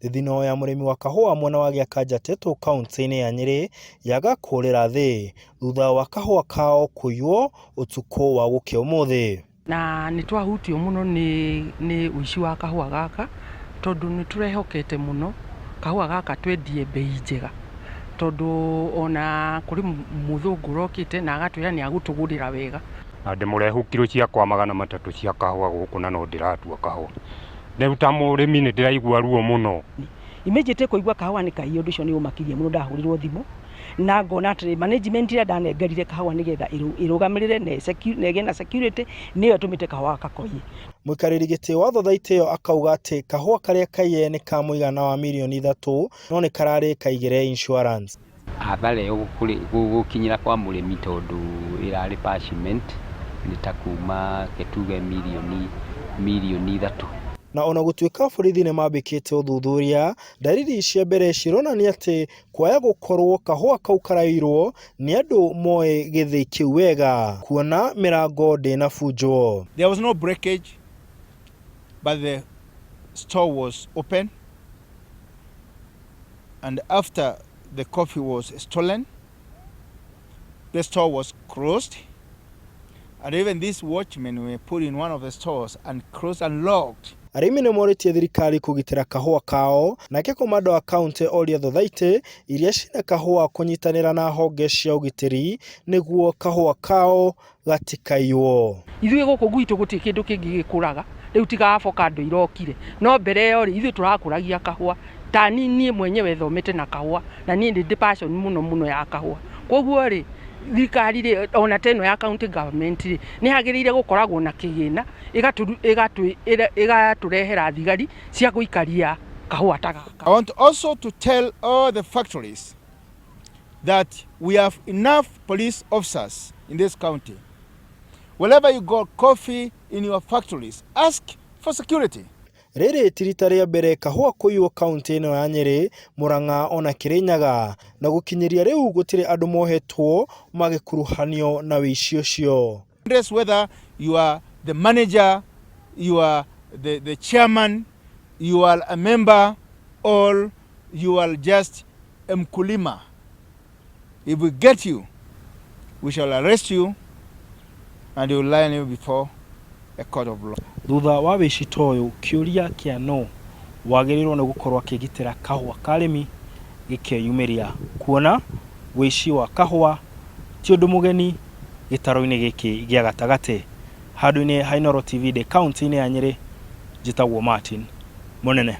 Thithino ya mũrĩmi wa kahũa mwena wa Gĩakanja Tetũ kauntĩ-inĩ ya Nyĩrĩ yaga kũrĩra thĩ thutha wa kahũa kao kũiywo ũtukũ wa gũkĩa ũmũthĩ. Na nĩ twahutio mũno nĩ ũici wa kahũa gaka tondũ nĩ tũrehokete mũno kahũa gaka twendie mbei njega tondũ ona kũrĩ mũthũngũ ũrokĩte na agatwĩra nĩ agũtũgũrĩra wega. Na ndĩmũrehu kiro ciakwa 300 cia kahũa gũkũ na no ndĩratua kahũa. Rĩu ta mũrĩmi nĩ ndĩraigua ruo mũno. Immediately kũigua kahũa nĩ kaiye ũndũ ũcio nĩ ũmakirie mũno, ndahũrĩrwo thimũ na ngona atĩrĩ, management ĩrĩa ndanengerire kahũa nĩgetha ĩrũgamĩrĩre na ĩgĩe na security nĩyo ĩtũmĩte kahũa gaka koiye. Mũikarĩri gĩtĩ wa thothaitĩ ĩyo akauga atĩ kahũa karĩa kaiye nĩ ka mũigana wa mirioni 3 no nĩ kararĩ kaigĩre insurance. Hathara ĩyo gũkinyĩra kwa mũrĩmi tondũ ĩrarĩ parchment nĩ ta kuma tuge mirioni 3. Na ona gũtuĩka borithi nĩ mambĩkĩte ũthuthuria, ndariri cia mbere cironania atĩ kwaya gũkorwo kahũa kau karaiyirwo nĩ andũ moĩ gĩthĩi kĩu wega kuona mĩrango ndĩnabunjwo. There was no breakage, but the store was open, and after the coffee was stolen, the store was closed, and even these watchmen were put in one of the stores and closed and locked. Arĩmi nĩ morĩtie thirikari kũgitĩra kahũa kao, nake komanda wa kaunti oria thothaitĩ iria cina kahũa kũnyitanĩra na honge cia ũgitĩri nĩguo kahũa kao gatikaiywo. Ithuĩ gũkũ gwitũ gũtirĩ kĩndũ kĩngĩ gĩkũraga rĩu tiga avocado irokire, no mbere ĩyo rĩ, ithuĩ tũrakũragia kahũa. Ta niĩ mwenyewe thomete na kahũa na niĩ nĩ ndĩ passion mũno mũno ya kahũa, koguo rĩ, thirikari rĩ, ona ta ĩno ya county government rĩ, nĩ yagĩrĩire gũkoragwo na kĩgĩna ĩgatũrehera thigari cia gũikaria kahũa ta gaka. I want also to tell all the factories that we have enough police officers in this county. Wherever you got coffee in your factories, ask for security. Rĩrĩ ti rita rĩa mbere kahũa kũiywo kaunti ĩno ya Nyĩrĩ, Murang'a ona Kĩrĩnyaga, na gũkinyĩria rĩu gũtirĩ andũ mohetwo magĩkuruhanio na ũici ũcio. Whether you are the manager, you are the chairman, you are a member, or you are just a mkulima. If we get you, we shall arrest you and we will line you before a court of law. Thutha wa wĩici ta ũyũ, kĩũria kĩa no wagĩrĩirwo nĩ gũkorwo akĩgitĩra kahũa ka arĩmi gĩkeyumĩria, kuona wĩici wa kahũa ti ũndũ mũgeni gĩtaro-inĩ gĩkĩ gĩa gatagatĩ. Handũ-inĩ ha Inooro TV ndĩ kaunti-inĩ ya Nyĩrĩ, njĩtagwo Martin Mũnene.